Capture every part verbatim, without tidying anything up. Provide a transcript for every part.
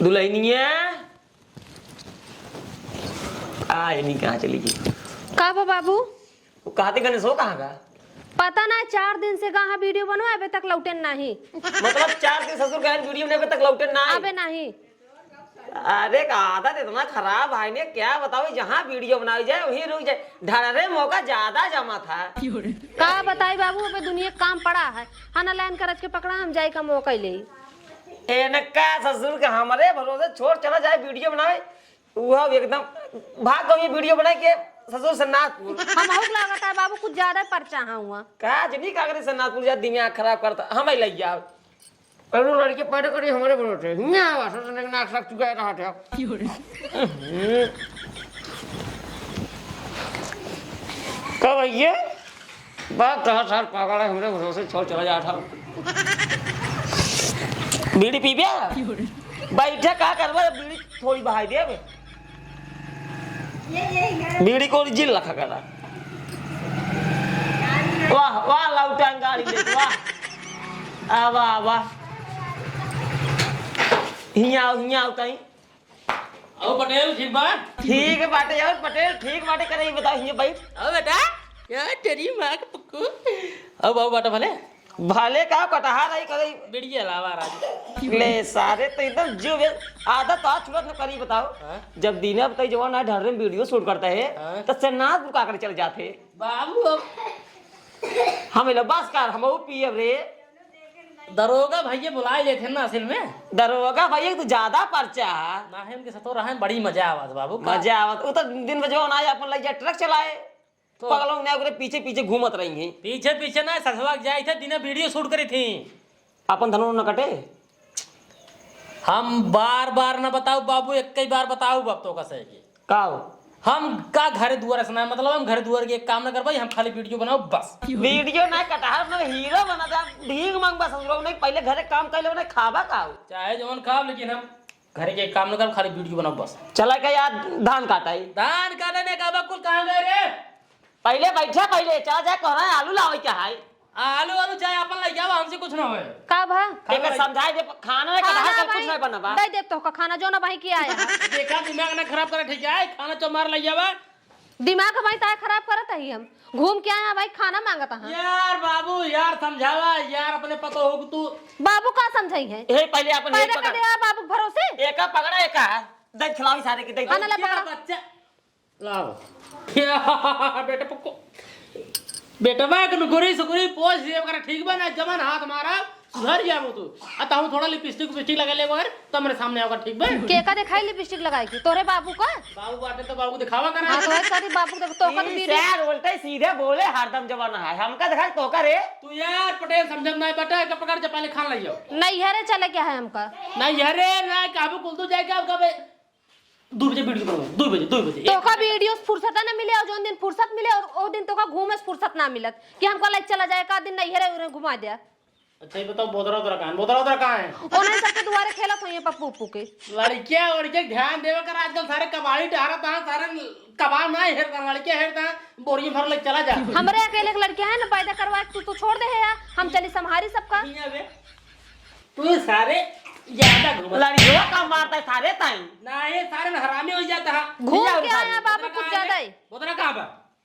दुल्हनिया, आ, ये नहीं, कहाँ चली गई? का बा बाबू? वो कहते गणेश हो कहाँ का? पता ना, चार दिन से कहाँ वीडियो बनवा, अबे तक लौटे नाही। मतलब चार दिन ससुर गए वीडियो बनावे, अबे तक लौटे नाही? अबे नाही। अरे का आदत इतना खराब है ने, क्या बताओ, जहाँ वीडियो बनाई जाए वहीं रुक जाए। ढररे मौका ज्यादा जमा था। का बताई बाबू, अबे दुनिया के काम पड़ा है। हना लाइन करज के पकड़ा, हम जाई का मौका ले। इनका ससुर के हमरे भरोसे छोड़ चला जाए वीडियो बनाए, वह एकदम भाग गई वीडियो बनाए के ससुर सन्नाथपुर। हमहू के लागत है बाबू, कुछ ज्यादा परचा है हुआ। का जनी का करे सन्नाथपुर जा, दिमाग खराब करता, हमें लग जाओ। अरे लड़के पैदा करी हमरे भरोसे, हियाँ आवा, ससुर ने नाक साफ चुका रहा था। का भैया? बात कहा सार पागल है, हमरे भरोसे छोड़ चला जात हौ। बीड़ी पीबे? बैठे का करबे, बीड़ी थोड़ी बहाई देबे। बीड़ी को ओरिजिनल रखा करा। वाह, वाह, लौटाएं गाड़ी लेके, वाह। आ, वाह, वाह। हियाँ आओ, हियाँ आओ तई। अहो पटेल, ठीक बा? ठीक बाटे यार पटेल, ठीक बाटे, करे ई बताओ, हियाँ बैठ। अहो बेटा, यार तेरी माँ के पक्कू। अहो बाबू बाटा भले? भले का कटहा रही करे। बिड़िया लावा राज। ले सारे तो एकदम जो बे-, आदत तो आज छुड़त न करी बताओ। हाँ? जब दीना बताई जवान आज ढर्रे में वीडियो शूट करता है, हाँ? तो सन्नाथपुर का करे चल जाते। बाबू अब हम इला बस कर, हम वो पियब रे। दरोगा भैया बुलाए लेते हैं ना असल में। दरोगा भैया के तो ज्यादा परचा है। ना है उनके सतो रहे, बड़ी मजा आवत बाबू का। मजा आवत। वो तो दिन बजवा ना अपन लग जाए ट्रक चलाए। तो पगलों ने ओकरे पीछे पीछे घूमत रही हैं। पीछे पीछे ना ससवा के जाए थे, दिने वीडियो शूट करी थी। अपन धनो न कटे। हम बार बार ना बताओ बाबू, एक ही बार बताओ बाप तो का सही के। का हो? हम का घर दुआर से ना मतलब, हम घर दुआर के एक काम ना कर पाई, हम खाली वीडियो बनाओ बस। वीडियो ना कटहा, मतलब हीरो बना था, भीख मांगबा ससुरो नहीं, पहले घरे काम कर ले, उन्हें खाबा का हो? चाहे जवन खाओ, लेकिन हम घरे के काम ना कर, खाली वीडियो बनाओ बस। चला के यार धान काटाई। धान काटे ने का बा, कुल कहाँ गए रे? पहले बैठे, पहले चला जाए, कहना है आलू लावे क्या है? आलू, आलू चाहे अपन लइ जावा, हमसे कुछ ना होए। का भा? खाना एकर लइ- समझाए दे, खाना में खाना कटहा का कुछ भाई, नहीं बनबा। दे दे तोहका खाना, जो ना भाई किया है। देखा, दिमाग ना खराब करे, ठीक है? खाना चौमार लइ जावा। दिमाग भाई ताए खराब करत ही हम। घूम के आया भाई, खाना मांगत हा। यार बाबू, यार समझावा, यार अपने पतो हो तू। बाबू का समझाई है? ए, पहले अपन पैदा एक कर पकड़। दे बाबू भरोसे। एका पकड़ा, एका। दे खिलावी सारे के, दे, दे। खाना ले यार पकड़ा। बच्चा। लाओ। बेटा पक्को। बेटवा के नुकुरी सुकुरी पोछ दिए वगैरह ठीक बा ना, जमन हाथ मारा, सुधर जाबो तू। आ ताहू थोड़ा लिपस्टिक उपिस्टिक लगा ले वगैरह, तो मेरे सामने आवा, ठीक बा? के का दिखाई लिपस्टिक लगाई के? तोरे बाबू का? बाबू बाटे तो बाबू दिखावा करा। हाँ, तो है सारी बाबू देख, तो का ई वीडियो सर उल्टे सीधे बोले, हरदम जवान है। हमका दिखाई तो का रे? तू यार पटेल समझत नहीं बटा, के पकड़ के पहले खान लइ जाओ। नहीं है रे, चले क्या है हमका? नहीं है रे, ना काबू कुल तू जाए क्या अब कबे? दो बजे वीडियो बनाओ, दो बजे, दो बजे। तोका वीडियो से फुर्सत ना मिले, और जोन दिन फुर्सत मिले, और ओ दिन तोका घूमे से फुर्सत ना मिलत कि हमको ले चला जाए, का दिन नैहरे उरे घुमा दे। अच्छा, ये बताओ, बोतरा उतरा कहाँ है? बोतरा उतरा कहाँ है? ओनही सबके दुआरे खेलत होइए पप्पू उप्पू के। लड़किया, लड़किया ध्यान देवे कर, आजकल सारे कबाड़ी टहरत हैं, सारे कबाड़ ना हेरता, लड़किया हेरता, बोरी भर ले चला जा। हमरे अकेले के लड़किया है ना, पैदा करवा के तू तो छोड़ दे है यार, हम चली संभारी सबका। नहीं आवे। तू सारे ज्यादा घूम। लड़ियो का मारता है सारे ताई। ना, ये सारे न हरामी हो जाता है। घूम के आया बाबू, कुछ ज्यादा ही। बोतरा कहाँ बा?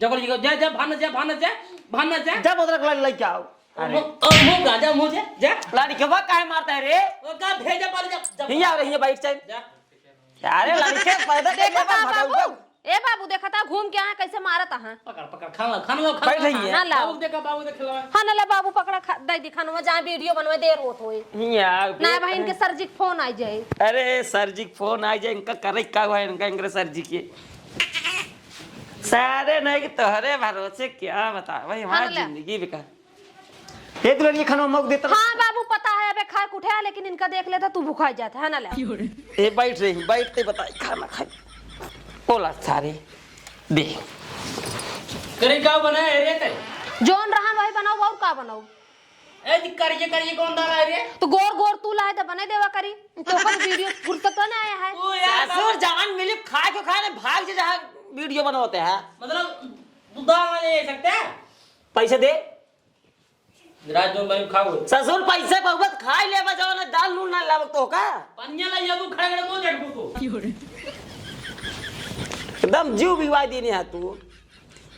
जा, जा, जा, भान जा, भान जा, भान जा। जा बोतरा लड़, लड़ के आओ। अरे। ओ, ओ, मुंह का, जा, मुंह जा, जा। लड़िकवा काहे मारता है रे? ओ, का भेजा पर जा, जा। हिया रही है, बैठ चल। जा। अरे लड़के पैदा देखा देखा था, भगाऊ बाबू। ए बाबू, देखा था, घूम के आया, कैसे मारत आहा। पकड़, पकड़, खाना, खाना लाओ, खाना बैठ लाओ। रही है। खाना लाओ। बाबू देखा, बाबू देख लो। हाँ, ना ले बाबू, पकड़ा खा, दे दी खाना, जहाँ वीडियो बनवे देर होत होई। हिया, ना बे- भाई, इनके सर जी के फोन आ जाए। अरे, सर जी के फोन आ जाए, इनका करे का हुआ है, इनका, इनके सर जी के। सारे नहीं कि तोहरे भरोसे क्या बता भाई, हमारी हाँ, ले। जिंदगी बेकार। हे दुल्हनिया, खाना मौक देता। हाँ बाबू, पता है, अबे खा के उठे, लेकिन इनका देख लेता, तू भुखा जाता है ना, ले। ए, बैठ रही, बैठते बताई, खाना खाई। बोला सारे, दे। करे का बनाए रे ते? जौन रहन वही बनाओ, और का बनाओ? ए, जी, करिए, करिए, कौन डाला है रे? तो गोर गोर तू लाए तो बने देवा करी। तो का वीडियो फुर्सत तो ना आया है। तू यार ससुर बाबू। जवान मिली, खा के खाने भाग जे जहाँ वीडियो बनवाते हैं। मतलब, तू दाल ना ले सकते हैं? पैसे दे। रात जो भाई खाओ। ससुर पैसे बहुबत खाई लेबा, जवन दाल नून ना लावत तो का? पनिया ला ये तू खड़े खड़े मुंह झटकू तो। एकदम जीव बिगवाई देने है तू।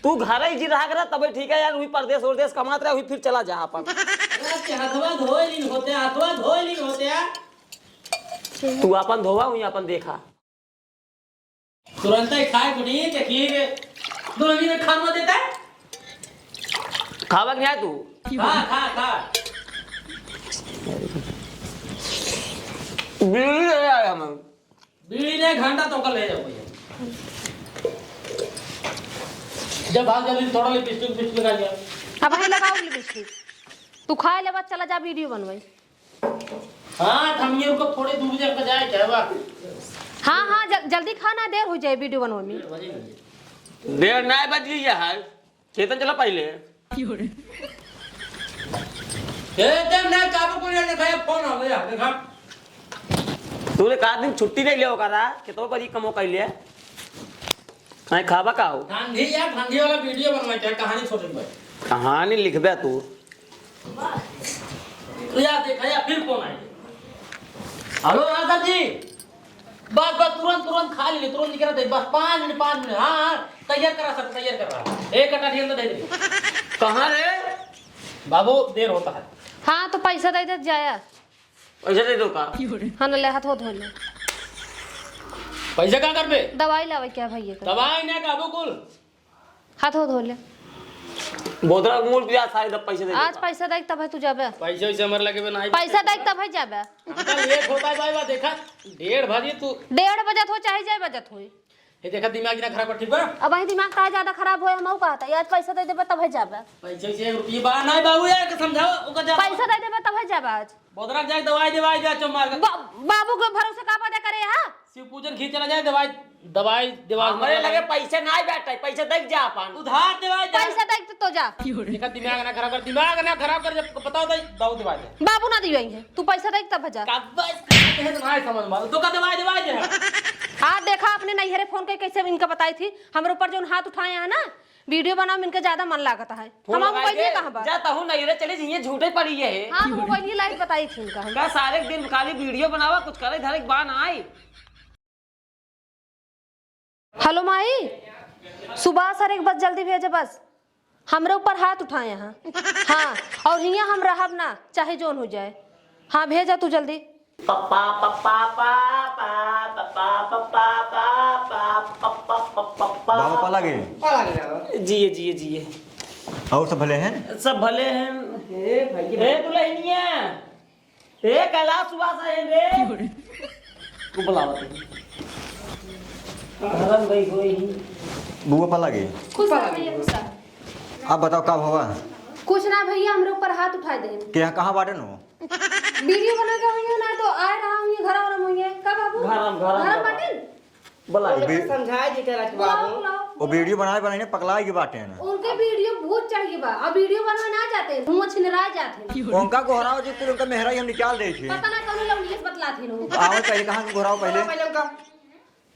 तू घर ही जी रहा करा तबे ठीक है यार, वही परदेस उरदेस कमात रहे, वही फिर चला जा अपन। अरे, हथवा धोए लीन होते, हथवा धोए लीन होते। तू अपन धोवा, वही अपन देखा। तुरंत ही खाए कुटी, देखिए, दुल्हनी में खाना देता है। खावा के नहीं तू? खा, खा, खा। बीड़ी ले आया हम। बीड़ी ले, घंटा तो कर ले जाओ भैया। जब भाग जल्दी थोड़ा lipstick, lipstick लगा लिया। अब ही लगाओ lipstick। तू खाए ले बाद चला जा वीडियो बनवाई। हाँ, हम ये उनको थोड़े दो बजे बजाए क्या हुआ? हाँ, हाँ, जल-, जल्दी खा ना, देर हो जाए वीडियो बनवे में। डेढ़ बजे नहीं। डेढ़ नहीं बज गई है, चेतन चला पहले। चेतन ना काबू को लेने खाया फोन आ गया, देखा। तूने कहा दिन छुट्टी नहीं लिया होगा रा, कितने बजे कमो कर लिया? नहीं खाबा का हो? ठंडी या ठंडी वाला वीडियो बनवाई क्या, कहानी छोटे भाई। कहानी लिखबे तू। या देखा या फिर फोन आए। हेलो, हाँ सर जी। बस, बस, तुरंत, तुरंत खा ले, तुरंत निकल दे, बस पाँच मिनट, पाँच मिनट। हाँ, हाँ, तैयार करा सर, तैयार कर रहा। एक घंटा के अंदर दे दे। कहाँ रे? बाबू, देर होता है। हाँ, तो पैसा दे दे, जाया। पैसा दे दो का? हाँ, न ले, हाथ धो ले। पैसा का करबे? दवाई लावे क्या भैया का? दवाई ना खाबो कुल। हाथ हो धो ले। बोतरा मूल पिया सारे दब पैसे दे आज देता। पैसा देख तब है तू जाबे। पैसे वैसे हमारे लगे बे नहीं। पैसा देख तब है जाबे। अंकल, लेट होता है भाई, बा देखा, डेढ़ बजे तू। डेढ़ बजत हो चाहे जाए बजत हो। ये देखा, दिमाग ना खराब कर, ठीक बा? अब वही दिमाग का ज्यादा खराब होए, हम कहता है, आज पैसा दे देबे तब है जाबे। पैसे से एक रुपये बा नहीं बाबू यार, के समझाओ, ओका जा। पैसा दे देबे तब है जाबे आज। बोतरा जाए दवाई देवाई दे चो मार। बा-, बाबू के भरोसे का पता करे, हाँ? शिव पूजन खींच चला जाए, दवाई, दवाई, दवाई हमरे मार लगे लगे। पैसे नाई बैठे, पैसे देख जा अपन। उधार दवाई दे। पैसा देख तो जा। देखा, दिमाग ना खराब कर, दिमाग ना खराब कर, जब बताओ तो दवाई दवाई दे। बाबू ना दिवाई है, तू पैसा देख तब जा। का बस, ये तो नाई समझ में, तो का दवाई दवाई दे। आज देखा, अपने नैहरे फोन के कैसे इनका बताई थी, हमरे ऊपर जो हाथ उठाए हैं ना, वीडियो बनावे में इनका ज्यादा मन लागत है। फोन हमार लगाई मोबाइल दे, कहाँ बा? जा तहू नैहरे चली जइहे, झूठे पड़ी है। हाँ, हम मोबाइल लाइव बताई थी इनका हम। का सारे दिन खाली वीडियो बनावा, कुछ करे धरे के बा ना आई। हेलो माई, सुबह सर एक बस जल्दी भेजे बस, हमरे ऊपर हाथ उठाए हैं। हाँ, और हियाँ हम रहब ना, चाहे जोन हो जाए। हाँ, भेजा तू जल्दी। पप्पा, पप्पा, पा, पा, पप्पा, पप्पा, पप्पा, पप्पा, पप्पा, पप्पा। बाबा पा लगे। पा लगे बाबा। जिए, जिए, जिए। और सब भले हैं? सब भले हैं। ए भाई, ए दुल्हनिया, ए कैलाश सुभाष है रे। को बुलावत है। हरम गई होई। बुआ पा लगे। खुश रहो भैया, खुश रहो। अब बताओ का भवा? कुछ ना भैया, हमरे ऊपर हाथ उठा दे। के यहाँ कहाँ बाटे नो? वीडियो बना के हुई ना तो आए रहा हुई घर और हुई। का बाबू? घर हम, घर हम घर बाबू। बाटे? बुलाओ। बे- समझाए जी तेरा बुलाओ, बाबू। बुलाओ। वो वीडियो बनाए बनाए ने पकला के बाटे ना। उनके वीडियो बहुत चढ़ गई बा। अब वीडियो बनवा ना जाते, मुंह छिनरा जाते। उनका गोहराओ जी, फिर उनका मेहरा ही हम निकाल दे थे। पता ना कौन लोग इंग्लिश बतलाते लोग। आओ पहले, कहाँ के गोहराओ पहले? पहले उनका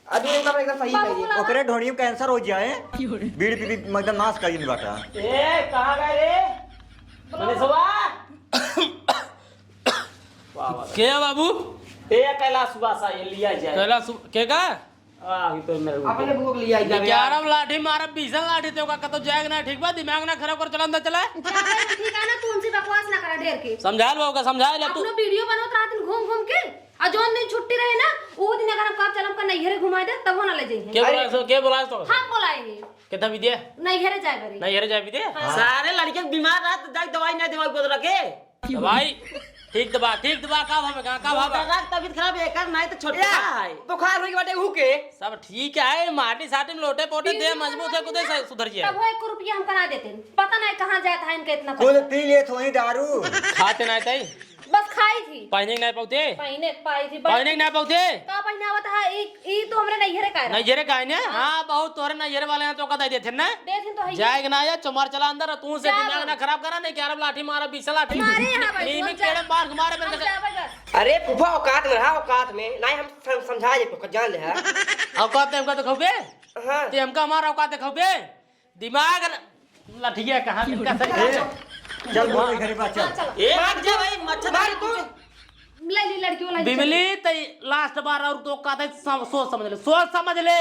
अभी एकदम, एकदम सही बाबू कहिए। बुलावा। ओकरे ढोड़ियों कैंसर हो जाए। बीड़ी पी पी एकदम नाश कर दिन बाटा। ए, कहाँ गए रे? बुलावा। मनीषवा? वाह, वाह। के है बाबू? ए, कैलाश सुभाषा, ये लिया जाए। कैलाश सु-, के का? आ, ये तो मेरे को अपने बुक लिया जाए। ग्यारह लाठी मारा, बीस लाठी ते का कतो जाएगा ना, ठीक बा? दिमाग ना खराब कर, चला अंदर चला। जा भाई, ठीक है ना, तू उनसे बकवास ना करा ढेर के। समझा लो ओका, समझा ले तू। अपनो वीडियो बनोत रहत घूम घूम के। आ जौन दिन छुट्टी रहे ना, उ दिन अगर हम कहब चल हमका नैहरे घुमाए दे, तबो ना ले जइहे। के बोला सो, के बोला सो? हम बोलाए हैं। के दवाई दे? नैहरे जाए बरे। नैहरे जाए भी दे? हाँ। सारे लड़के के बीमार रहत, जाए दवाई नहीं देवाई बोल रखे। दवाई? ठीक दवा, ठीक दवा, का भावे, का, का भावे? बोल रहा तबीयत खराब है, कर नहीं तो छोटका ए, है। बुखार होई के बाटे हु के? सब ठीक है, माटी साटी में लोटे पोटे दे, मजबूत है, कुदे से सुधर जाए। तब वो एक रुपया हमका ना देते। पता नहीं कहाँ जाता है इनका इतना कुल पैसा। पी लेत होई दारू। खाते नहीं तई। बस खाई थी। पहने के ना पौते? पहने के पाई थी। पहने के ना पौते? का पहनावत है? ई, ई तो हमरे नैहरे का है। नैहरे का है ने? हाँ। हाँ, बहुत तोहरे नैहरे वाले हैं तो का दे देते ना? दे दिन तो है। जाए के ना या चमार चला अंदर, तू से जा दिमाग बा। ना खराब करा, नहीं क्या लाठी मारा, बीस लाठी। मारे यहाँ भाई, नीम हम के जा-, पेड़ में बांध के मारे हम मेरे को। जाबे बस। अरे फूफा, औकात में रहा, औकात में। नहीं, हम सम-, समझा जे, तो जान ले है। औकात में हमका दिखाओ बे? हाँ। ते हमका हमारा औकात दिखाओ बे? दिमाग न-, लठिया कहाँ मिलता सही ए, बात है। चल, बोल, घरे बा, चल। हाँ, चलो। ए, भाग जा भाई, मच्छर मार तू। ले ली लड़की वाला, चल। बिमली, तई लास्ट बार और तो कहते सम-, सोच समझ ले, सोच समझ ले।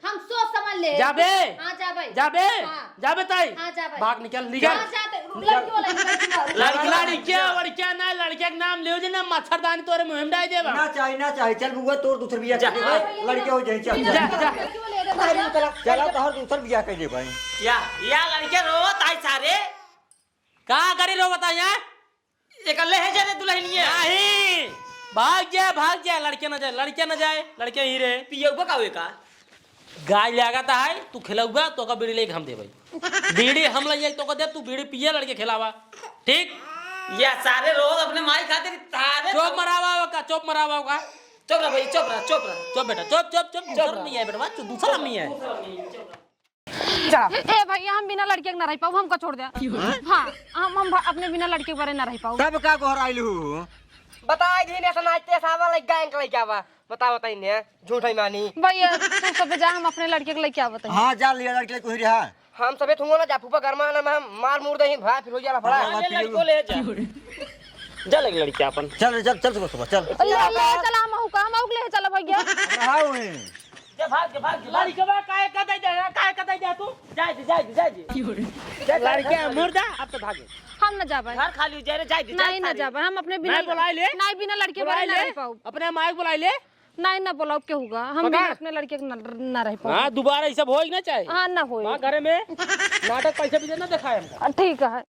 हम सोच समझ ले। जाबे? हाँ, जाबे। जाबे? हाँ। जाबे तई? हाँ, जाबे। भाग निकल, निकल। हाँ, जाते। लड़की वाला, लड़की वाला। लड़-, लड़किया, लड़किया ना, लड़किया के नाम लियो जे ना, मच्छरदानी तोरे मुंह में डाल देबा। ना चाही, ना चाही। चल बुआ, तोर दूसर बियाह जा। कर दे। हाँ, भैया, लड़के हो जाए, चल। जा, जा। लड़की वाला, चला, तोहर दूसर बियाह कर दे भाई। या, या लड़के रोवत आई सारे। का करी रोवत आई, हैं? एकल्ले है जा रे दुल्हनिया। नहीं, भाग जा, भाग जा, लड़के न जाए, लड़के न जाए, लड़के ही रहे। पियउबा का होए का? गाय लागत है, तू खिलउबा, तोका बीड़ी लेके हम देबे। बीड़ी हम लइए, तोका देब, तू बीड़ी पिए, लड़के खिलावा। ठीक? या सारे रोज अपने माई खातिर तारे चुप तो मरावा ओका, चुप मरावा ओका। चुप रह भाई, चुप रह, चुप रह। चुप बेटा, चुप, चुप, चुप, चुप दूसर रह। नहीं है बेटा, तू दूसर नहीं है। चला। ए भैया, हम बिना लड़के के ना रह पाऊ, हमका छोड़ दे। हाँ, हम, हम भ-, अपने बिना लड़के के बारे ना रह पाऊ। तब का गोहराइल हूँ? बताई दी ने, सुनाई ते सावा लग गैंग लग जावा। बताओ, बताई ने, झूठ है मानी। भैया, तू सब जा, हम अपने लड़के के लेके आवत हई। हाँ, जा लिया लड़के को ही रहा। हम सबे थुआ ना जा, फूफा गरमा ना, हम मार मुर दही, भाई फिर हो जाला फड़ा। हाँ, अरे लड़को ले जा। जा लग लड़के अपन। चल, चल, चल सुबह, सुबह, चल। ले, ले चला, हम आऊ का, हम आऊ के ले चला भैया। रहा हुए। जा भाग, जा भाग, जा भाग। लड़कवा काहे का दे दे, काहे का दे दे तू? जाए दे, जाए दे, जाए दे। लड़के मुर्दा, अब तो भागे। हम न जाबे। घर खाली हो जाए रे, जाए दे, नहीं, जाए न दे। जाबे। हम अपने बिना नहीं, बुलाई ले। नहीं, बिना लड़के बुलाई बारे ना ले। रह पाऊ। अपने माई के बुलाई ले। नहीं, ना बुलाओ, केहू का। हम पकड़। बिना अपने लड़के के ना, ना रह पाऊ। हाँ, दोबारा ई सब होई ना चाहे। हाँ, ना होई। वहाँ घरे में नाटक पैसा भी देना दिखाए हमका। ठीक है।